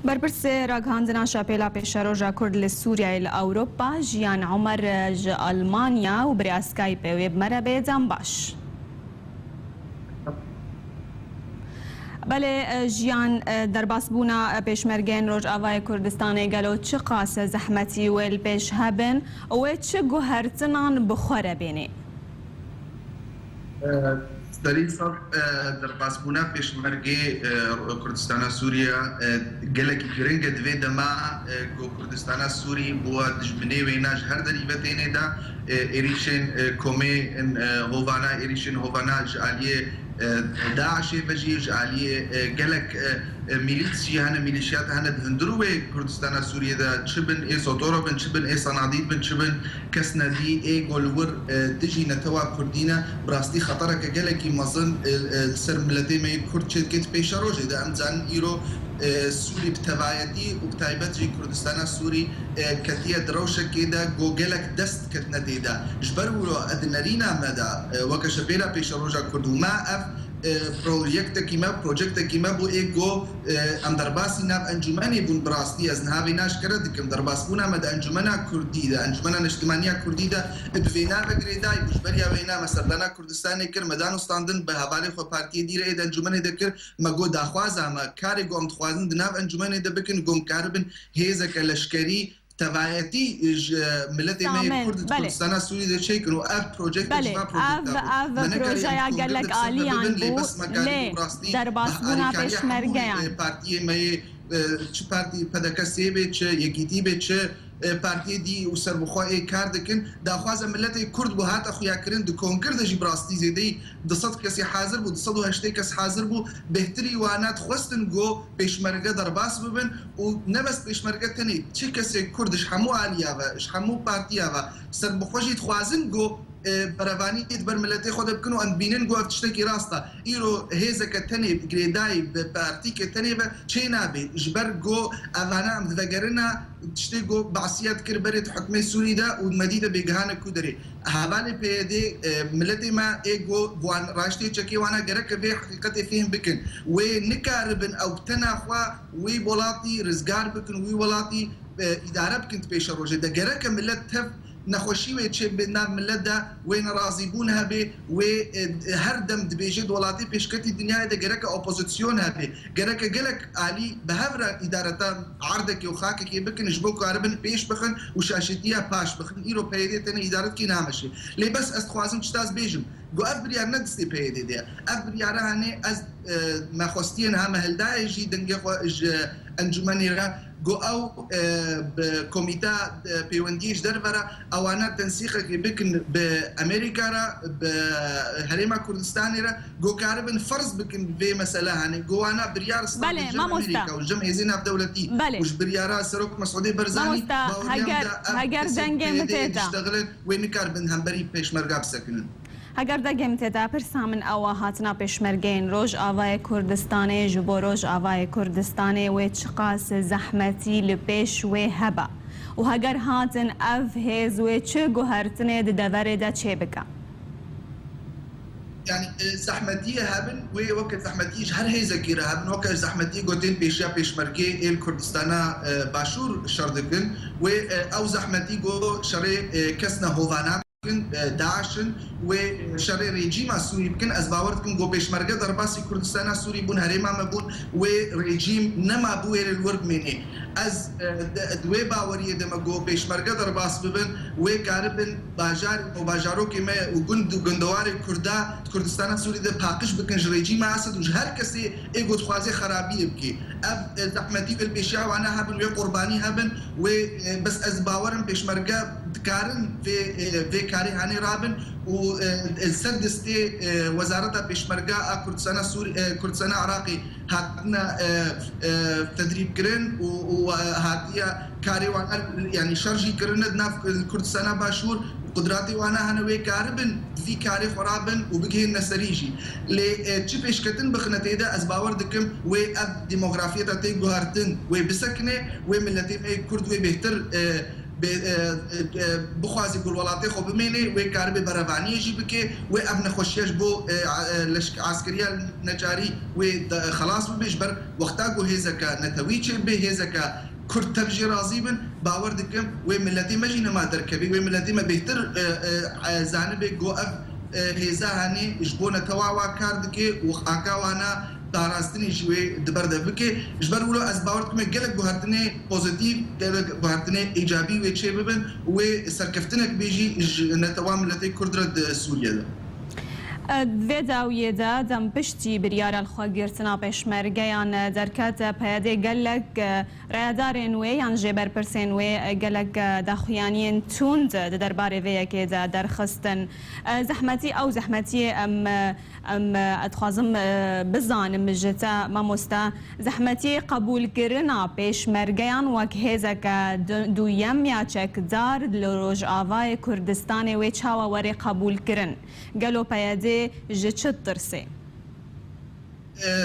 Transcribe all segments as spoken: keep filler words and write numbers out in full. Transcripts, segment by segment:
Berpirsê ragihandina Şapêla Pêşeroja Kurd li Sûriyeyê li Ewropa, Jiyan Omer ji Almanya û bi rêya Skypeê wê bi me re bê. Dem baş. Belê, e, Jiyan, e, derbasbûna, e, pêşmergeyên Rojavayê Kurdistanê gelo çiqas zehmetî wê li pêş hebin û wê çi guhertinan bi xwe re bênê? Serî ser, e, derbasbûna pêşmergê, e, Kurdistana Sûriye, e, gelekî giring e. Di vê dema, e, ku Kurdistana Sûrî bû dijminê wêna ji her derî ve tênê de, e, êrîşên, e, komê in, e, hovana, êrîşên hovana ji aliyê, e, DAIŞê ve jî, ji aliyê, e, gelek, e, e, mîlîs jî hene, mîlîşiyat hene di hundirû wê Kurdistana Sûriyê de, çi bin ê Sotoro bin, çi bin ê Sanadîd bin, çi bin kesnedî ê ku li wir, e, dijî netewa Kurdî ne, bi rastî xetereke gelekî mezin, e, e, li ser miletê me yê Kurd çêdike di pêşerojê de. Em dizanin îro, e, Sûrî bi tevayetî û bi taybet jî Kurdistana Sûrî, e, ketiye di rewşekê de ku gelek dest ketine tê de. Ji ber wilo, e, di nerîna me de, e, weke Şepêla Pêşeroja Kurd û me ev, e, proyektekî me, projektekî me bû ê ku, e, em derbasî nav encûmenê bûn. Bi rastî ez niha vê naşkere dikim. Derbasbûna me di Encûmena Kurdî de, Encûmena Neştimaniya Kurdî de, e, bi vê nave girêdayî bû. Ji beriya wêna me serdana Kurdistanê kir, me dan û standin bi hevalê xwe partiyê dî re ê di encûmenê de kir. Me got daxwaza me, karê ku em dixwazin di nav encûmenê de bikin, ku em karibin hêzeke leşkerî tevayetî ji miletê me yê Kurd di Kurdistana Sûrî de çêkin û ev projeyeke ji va projekta bû. Me nekarî em konger de bi ser de bibin, lê bes me karî û rastî bi alîkariya hemû, e, partiyê me yê, e, çi partî P D K S bê, çi Yekîtî bê, çi, e, partiyê dî û serbixwe ê kar dikin. Daxwaza miletê Kurd bû hate xuyakirin, di konger de jî bi rastî zêdeyî du sed kesî hazir bû, du sed û heştê kes hazir bû. Bêhtirî wana dixwestin ku pêşmerge derbas bibin û ne bes pêşmerge tenê, çi kesê Kurd ji hemû aliya ve, ji hemû partiya ve serbixwe jî dixwazin ku, e, berevaniyê di ber miletê xwe de bikin û em dibînin ku ev tiştekî rast e. Îro hêzeke tenê girêdayî bi partîke tenê ve çê nabe, ji ber ku evana em divegerine tiştê ku Be'siye dikir berê di hukmê Sûrî de û me dî de bêgihane ku derê. Hevalê P Y D, e, miletê me ê ku wan raştê çekê wana gereke vê heqîqetê fêhm bikin. Wê nikaribin ew bi tena xwe wî welatî rizgar bikin, wî welatî, e, îdare bikin di pêşerojê de. Gereke milet tev nexweşî wê çê bi nav milet de, wê nerazîbûn hebe, wê, e, her dem dibêje di welatê pêşketî dinyayê de gereke opozîsyon hebe. Gereke gelek alî bi hev re îdareta erdekê û xakekê bikin, ji bo karibin pêş bixin û şaşetiya paş bixin. Îro P Y D tenê îdare dike, nameşe. Lê bes ez dixwazim çi taz bêjim. Got ev biryar ne destê P Y D de ye. Ev biryara hanê ez, e, me xwestiye niha me hildayê jî dengê xwe ji encûmenê re. Got ew, e, bi komîta, e, pêwendiyê ji derve re ewana tensîqekê bikin bi Amerîka re, bi Herêma Kurdistanê re. Got karibin ferz bikin vê mesele hanê. Got wana biryar Belê, mamosta. Amerîka û ji cem hêzên navdewletî Belê. Û ji biryara Serok Mesûdê Barzanî. Mamosta, heger, heger dengê min tê de. Wê nikaribin hemberî pêşmerga bisekinin. Heger dengê min tê de, pirsa min ew e, hatina pêşmergeyên Rojavayê Kurdistanê ji bo Rojavayê Kurdistanê wê çiqas zehmetî li pêş wê hebe û heger hatin ev hêz wê çi guhertinê di deverê de çêbike? Yani, e, zehmetiyê hebin, wê weke zehmetiyê ji her hêzekî re hebin, weke zehmetiyê ku tên pêşiya pêşmergê ê li Kurdistana, e, Başûr şer dikin, wê, e, ew zehmetî ku şerê, e, kes ne hovana bikin, e, DAIŞ in, wê şerê rejîma Sûrî bikin. Ez bawer dikim ku pêşmerge derbasî Kurdistana Sûrî bûn, herêma me bûn, wê rejîm nema bû wê li wir bimênê. Ez, e, di, di wê baweriyê de me ku pêşmerge derbas bibin, wê karibin bajar û bajarokê me û gund û gundewarê Kurda di Kurdistana Sûrî de paqij bikin ji rejîma Esed û ji her kesê ê ku dixwaze xerabiyê bike. Ev, e, zehmetî wê li pêşiya wana hebin, wê qurbanî hebin, wê, e, bes ez bawerim pêşmerge dikarin vê, e, vê karê hanê rabin û, e, e, ser destê, e, Wezareta Pêşmerge a Kurdistana Sûrî, e, Kurdistana Iraqê hatine, e, e, tedrîb kirin û, û, e, hatiye karê wan, yani şer jî kirine di nav Kurdistana Başûr û qudratê wana hene wê karibin di vî karê xwe rabin û bigihîne serî jî. Lê, e, çi pêşketin bixine tê de, ez bawer dikim wê ev demografiyeta tê guhertin wê bisekine, wê miletê me yê Kurd wê bêhtir, e, bê, e, e, e, bixwaze ku li welatê xwe bimêne, wê karibe berevaniyê jî bike, wê ev nexweşiya ji bo, e, a, e, leşk-, askeriya neçarî wê de, xelas bibe, ji ber wexta ku hêzeke netewî çêbibe, hêzeke Kurd tev jê razî bin, bawer dikim wê miletê me jî nema derkevê, wê miletê me bêhtir, e, e, e, zanibe ku ev, e, hêza hene ji bo netewa wa kar dike û xaka wana parastinê jî wê di ber de bike. Ji ber wilo ez bawer dikim gelek guhertinê pozîtîf, gelek guhertinê îcabî wê çê bibin û wê serkeftinek bê jî ji netewa miletê Kurd re di Sûriye de. Di vê dawiyê de dem piştî biryara lixwegirtina pêşmergeyan derket, P Y D gelek rayedarên wê yan jê berpirsên wê gelek daxuyaniyên tund di derbarê vê yekê de derxistin. Zehmetî, ew zehmetiyê em, em, ez dixwazim, e, bizanim ji te, mamoste, zehmetiyê qebûlkirina pêşmergeyan wek hêzeke du-, duyem ya çekdar li Rojavayê Kurdistanê wê çawa were qebûlkirin? Gelo P Y D ji çi ditirsê? E, e,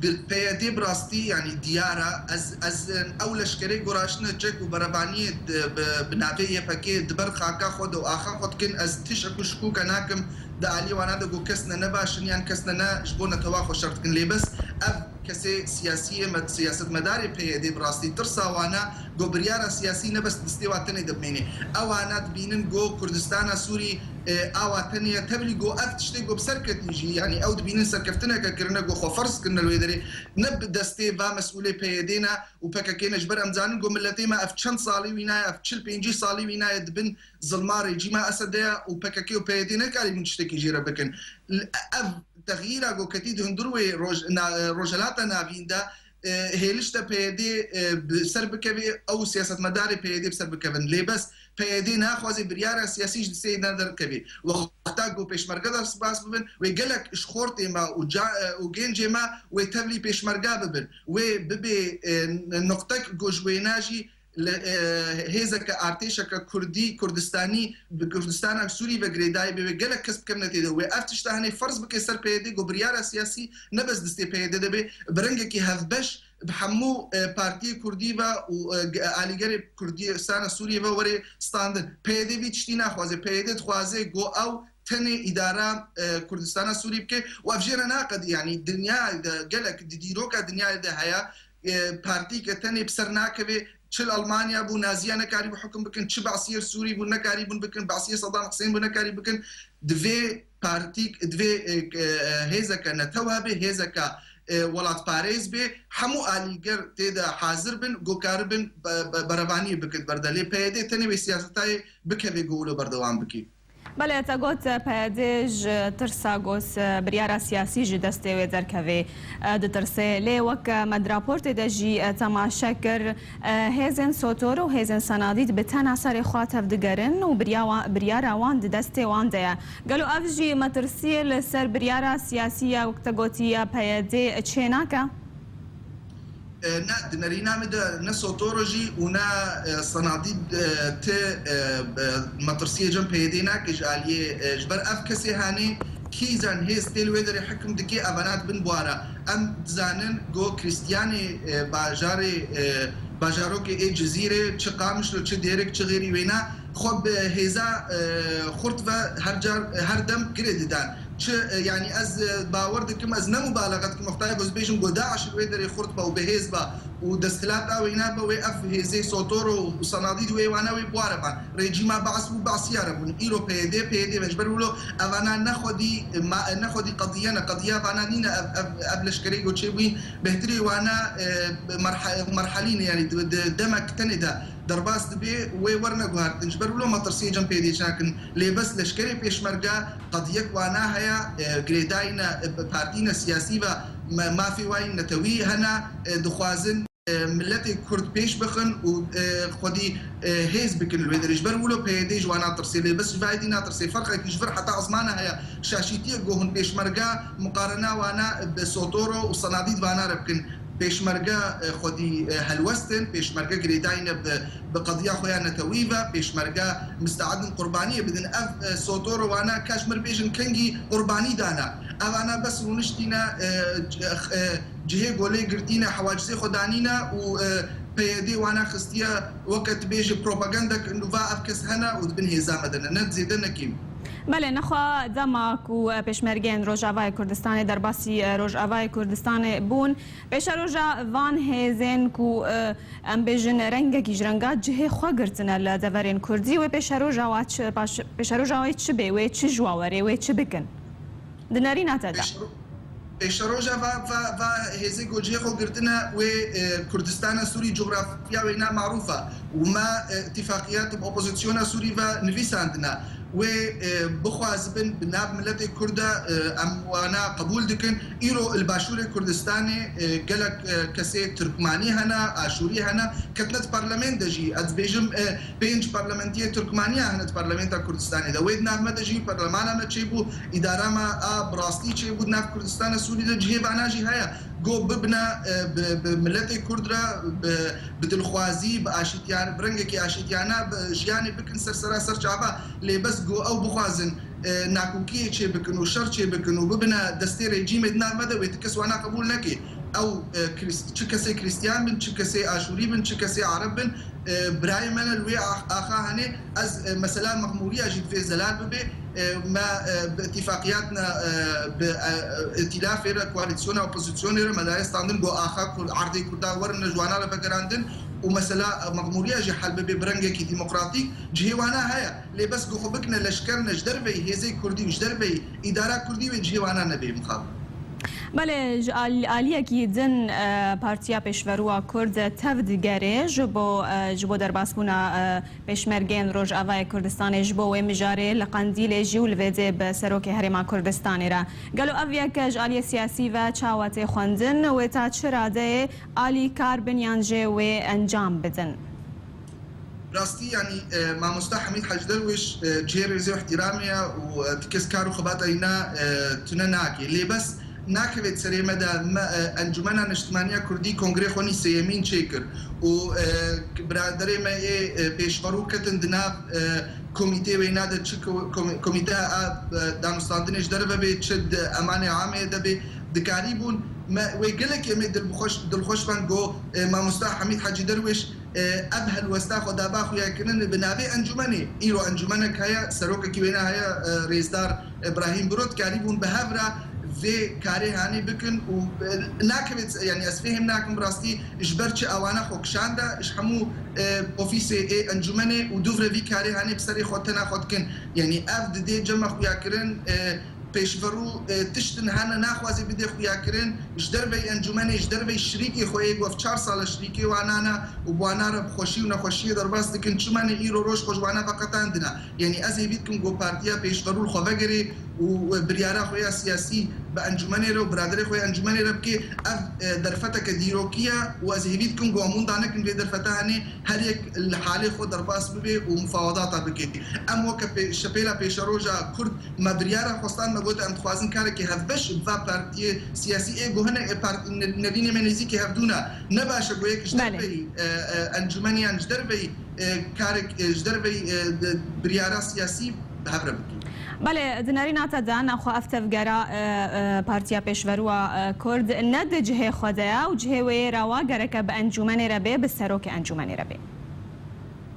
bi-, P Y D bi rastî, yanî diyar e, ez, ez, e, ew leşkerê ku raştine çek û berevaniyê di, bi, bi navê Y P G di ber xaka xwe de û axa xwe dikin, ez tişek û şikûke nakim di aliyê wana de ku kes ne, ne baş in yan kes ne, ne ji bo netewa xwe şer dikin. Lê bes ev kesê siyasiyê me, siyasetmedarê P Y D bi rastî tirsa wana ku biryara siyasî ne bes distê wa tenê de bimêne. Ewana dibînin ku Kurdistana Sûrî, e, awa tenê ye, tevlî ku ev tiştê ku bi ser ketî jî, yanî ew dibînin serkeftineke kirine ku xwe ferz kirine li wê derê, ne bi destê va mesûlê P Y D ne û P K K ne. Ji ber em zanin ku miletê me ev çend salî wî naye, ev çil pêncî salî wî naye di bin zilma rejîma Esed de ye û P K K û P Y D nekarîbûn tiştekî jê re bikin. Ev texyîra ku ketî di hundir wê roj-, na-, Rojhilata Navîn de, e, hêlişte P Y D, e, bi ser bikevê, ew siyasetmedarê P Y D bi ser bikevin. Lê bes P Y D naxwaze biryara siyasî ji destê ne derkevê. Wexta ku pêşmerge derbas bibin, wê gelek ji xortê me û ca-, e, û gencê me wê tevlî pêşmerge bibin. Wê bibê, e, nuqtek ku ji wêna jî li, e, hêzeke artêşeke kurdî, kurdistanî, bi Kurdistana Sûrî ve girêdayî bê, wê gelek kes bikevine tê de. Wê ev tişta henê ferz bike ser P Y D ku biryara siyasî ne bes destê P Y D de bê, bi rengekî hevbeş bi hemû, e, partiyê kurdî ve û, e, ge-, alîgerê Kurdistana Sûriyê ve were standin. P Y D vî tiştî naxwaze. P Y D dixwaze ku ew tenê îdara, e, Kurdistana Sûrî bike û ev jê re naqedî. Yanî dinyayê de gelek, di dîroka dinyayê de heye, e, partîke tenê bi ser nakeve. Çi li Almanya bû, Naziya nekarîbû hukm bikin, çi Be'siyê Sûrî bû, nekarîbûn bikin, Be'siyê Sedam Hisên bû, nekarî bikin. Divê partîk, divê, e, e, hêzeke netew hebe, hêzeke, e, welatparêz bê, hemû alîger tê de hazir bin, ku karibin be-, be-, berevaniyê bikin ber de. Lê P Y D tenê wê siyasetayê bikeve ku wilo berdewam bikî. Belê, te got, P Y D ji tirsa got, biryara siyasî ji destê wê derkevê, e, ditirsê. Lê wek me di raportê de jî, e, temaşe kir, e, hêzên Sotoro û hêzên Senadîd bi tena serê xwe tevdigerin û birya wa-, biryara wan di destê wan de ye. Gelo ev jî metirsiyê li ser biryara siyasî ya, wek te gotiye, P Y D çênake? E, ne, di nerîna min de ne Sotoro jî û ne, e, Senadîd, e, ti, e, e, metirsiyê cem P Y D nake ji aliyê, e, ji ber ev kesê hanê kî zan hêz tê li wê derê hikm dike, evana dibin buwara. Em dizanin ku Krîstiyanê, e, bajarê, e, bajarokê ê Cizîrê, çi Qamişlo, çi Dêrik, çi xêrî wêna, xwe bi hêza, e, xurt ve her car, her dem girê didan. Çi, e, yanî ez, e, bawer dikim, ez ne mubalaxe dikim, wextayê ez bêjim ku DAIŞ li wê derê xurt be û bi hêz be û desthilat a wêna be, wê ev hêzê Sotoro û Senadîd wê wana wê buware ban. Rejîma Be's bû, Be'siya re bûn. Îro P Y D, P Y D ve. Ji ber wilo evana ne xwedî, ma-, ne xwedî qediye ne, qediya vana nîne ev, ev, ev leşkerê ku çêbûyîn. Bêhtirê wana, e, merhe-, merhelî ne, yanî di, di demek tenê de derbas dibe, wê werne guhertin. Ji ber wilo metirsiyê cem P Y D çênakin. Lê bes leşkerê pêşmerge qediyek wana heye, e, girêdayî ne, e, partî ne siyasî ve me-, mafê wayî netewî hene, e, dixwazin, e, miletê Kurd pêş bixin û, e, xwedî, e, hêz bikin li wê derê. Ji ber wilo P Y D ji wana tirsê. Lê bes ji vayê dî natirsê. Ferqekî ji vir heta ezmana heye. Şaşîtiyek ku hûn pêşmerge muqarena wana bi Sotoro û Senadîd vana re bikin. Pêşmerge, e, xwedî, e, helwest in, pêşmerge girêdayî ne bi, bi qediya xwe ya netewî ve, pêşmerge miste'ed in qurbaniyê bidin. Ev, e, Sotoro wana ka ji mir bêjin kengî qurbanî dane. Evana bes rûniştîne, e, c-, e, cihê golê girtîne, hewacizê xwe danîne û, e, P P Y D wana xistiye weke tu bêjî propagandek nûva ev kes hene û di bin hêza me de ne, ne zêde ne kêm. Belê, nexwe dema ku, e, pêşmergeyên Rojavayê Kurdistanê derbasî, e, Rojavayê Kurdistanê bûn, pêşeroja van hêzên ku, e, em bêjin rengekî ji renga cihê xwe girtine li deverên Kurdî, wê pêşeroja wa çi, paş-, pêşeroja wê çi bê, wê çi ji wa were, wê çi bikin? Di nerîna te de. Pêşero-, pêşeroja va, va, va hêzê ku cihê xwe girtine wê, e, Kurdistana Sûrî, cografya wê ne marûf e. Û me, e, îtîfaqiyat bi opozisyona Sûrî ve nivîsandine. Wê, e, bixwazibin bi nav miletê Kurd de, e, em wana qebûl dikin. Îro li Başûrê Kurdistanê, e, gelek, e, kesê Tirkmanî hene, Aşûrî hene, ketine di parlament de jî. Ez dibêjim, e, pênc parlamentiyê Tirkmaniya hene di parlamenta Kurdistanê de. Wê di nav me de jî parlemana me çêbû, îdara me a bi rastî çêbû di nav Kurdistana Sûrî de, cihê vana jî heye. Go bibine, e, bi, bi miletê Kurd re, bi, bi dilxwazî, bi aşîtiyan, bi rengekî aşîtiyane, bi jiyanê bikin ser sera ser çava. Lê bes go ew bixwazin, e, nakokiyê çê bikin û şer çê bikin û bibine destê rejîmê di nav me de, wê ti kes wana qebûl neke. Ew, e, Krist-, çi kesê Krîstiyan bin, çi kesê Aşûrî bin, çi kesê Ereb bin, e, birayê me ne li wê ax-, axa hene. Ez, e, mesela Mexmûriya jî divê zelal bibe. E, me, e, bi îtîfaqiyatna, e, bi, e, îtîlafê re, koalîsyona opozisyonê re me daye standin, got axa Kurd, erdê Kurda werin ji wana re vegerandin û mesela, e, Mexmûriya jî hel bibe bi rengekî demokratîk, cihê wana heye. Lê bes ku xwe bikine leşkerine ji derveyî hêzê Kurdî û ji derveyî îdara Kurdî wê cihê wana nebe mixabin. Belê, ji al-, aliyekî din, e, Partiya Pêşverû a Kurd tev digere ji bo, e, ji bo derbasbûna, e, pêşmergeyên Rojavayê Kurdistanê ji bo wê mijarê li Qendîlê jî û li vê dê bi Serokê Herêma Kurdistanê re. Gelo ev yek ji aliyê siyasî ve çawa tê xwendin? Wê ta çi radeyê alî kar bin yan jî wê encam bidin? Rastî, yanî, e, mamosta Hemîd Hecî Derwêş, e, cihê rêzê û ihtiramê ye û, e, ti kes kar û xebata wî ne, e, tune nake. Lê bes nakeve di serê me de me, e, Encûmena Niştimanî ya Kurdî kongrê xwe nî sêyemîn çêkir û, e, biraderê me ê, e, pêşverû ketin di nav, e, komîtê wêna de, çi ko-, komî-, komîte a, e, danûstandinê ji derve bê, çi di emanê amê de bê, dikarîbûn me wê gelekî em ê dilxweş, dilxweş ben go, e, mamosta Hemîd Hecî Derwêş, e, ev helwesta xwe daba xuyakirin bi navê encûmenê. Îro encûmenek heye, serokekî wêne heye, e, rêzdar Îbrahîm Biro, dikarîbûn bi hev re vê karê hanê bikin û, e, nakeve, yanî ez fêhm nakim rastî ji ber çi ewana xwe kişande ji hemû, e, ofîsê ê encûmenê û dûv re vî karê hanê bi serê xwe tena xwe dikin. Yanî ev didê cem xuyakirin, e, pêşverû, e, tiştin hene naxwaze bidê xuyakirin, ji derveyî encûmenê, ji derveyî şirîkê xwe yê ku ev çar sal e şirîkê wana ne û bi wana re bi xweşî û nexweşiyê derbas dikin, çima ne îro roj xwe ji wana veqetandine? Yanî ez hêvî dikim ku partiya pêşverû li xwe vegerê û biryara xwe ya siyasî bi encûmenê re û biraderê xwe ya encûmenê re bike. Ev, e, derfeteke dîrokî ye û ez hêvî dikim ku em winda nekin vê derfeta henê, her yek li halê xwe derbas bibe û mufawedata bike. Em weke pê-, şepêla pêşeroja Kurd me biryara xwestan, me got em dixwazin karekî hevbeş bi va partiyê siyasî ê ku hinek ê part-, ne-, nerînê me nêzîkî hevdû ne. Ne baş e ku yek ji Belê. derveyî, e, e, encûmenê yan ji derveyî, e, karek, e, ji derveyî, e, de, biryara siyasî bi hev re bikin. Belê, di nerîna te de nexwe ev tevgera, e, e, Partiya Pêşverû a, e, Kurd ne di cihê xwe de ye û cihê wê yê re wa gereke bi encûmenê re bê, bi serokê encûmenê re bê.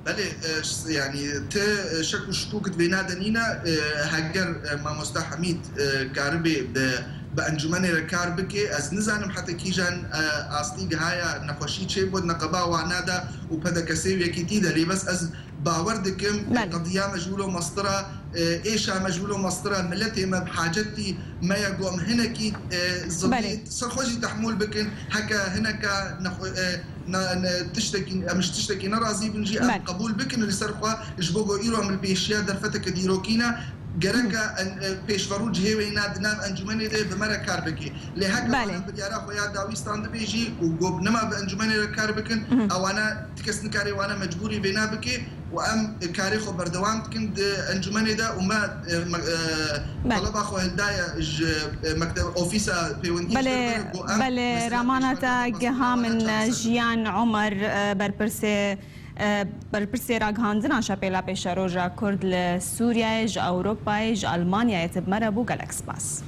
Belê, e, ş-, yanî ti, e, şek û şikûk di vêna de nîne, e, heger, e, mamosta Hemîd, e, karibê bi, bi encûmenê re kar bike, ez nizanim heta kîjan, e, astî gihaya nexweşî çêbû, neqeba wana de û P D K S û Yekîtî de. Lê bes ez bawer dikim, Belê. qediya me ji wilo mestir e, e, êşa me ji wilo mestir e, miletê me bi hacetî me ye, ku em hinekî, e, zilmî Belê. ser xwe jî tehmûl bikin, heke hineke nexwe-, e, ne, ne, tiştekî, em ji tiştekî nerazî bin jî, em Belê. qebûl bikin li ser xwe, ji bo ku îro em li pêşiya derfeteke dîrokî ne, gereke Hı. en, e, pêşverû cihê wê ne di nav encûmenê de bi me re kar bike. Lê heke Belê. wana biryara xwe ya dawî standibê jî û ku nema bi encûmenê re kar bikin, Hı. ewana ti kes nikare wana mecbûrî vêna bike û em karê xwe berdewam dikin di encûmenê de û me, e, me, e, Belê. taleba xwe hildaye ji, e, mekteb, ofîsa pêwendiyê ji Belê, derve ku em belê, mesela ramana pêşmerge te derbas giha bikin, min, wana çareser bikin. Jiyan Omer, e, berpirsê, e, berpirsê ragihandina Şepêla Pêşeroja Kurd li Sûriyeyê, ji Ewropayê, ji Almanyayê tê bi me re bû. Gelek spas.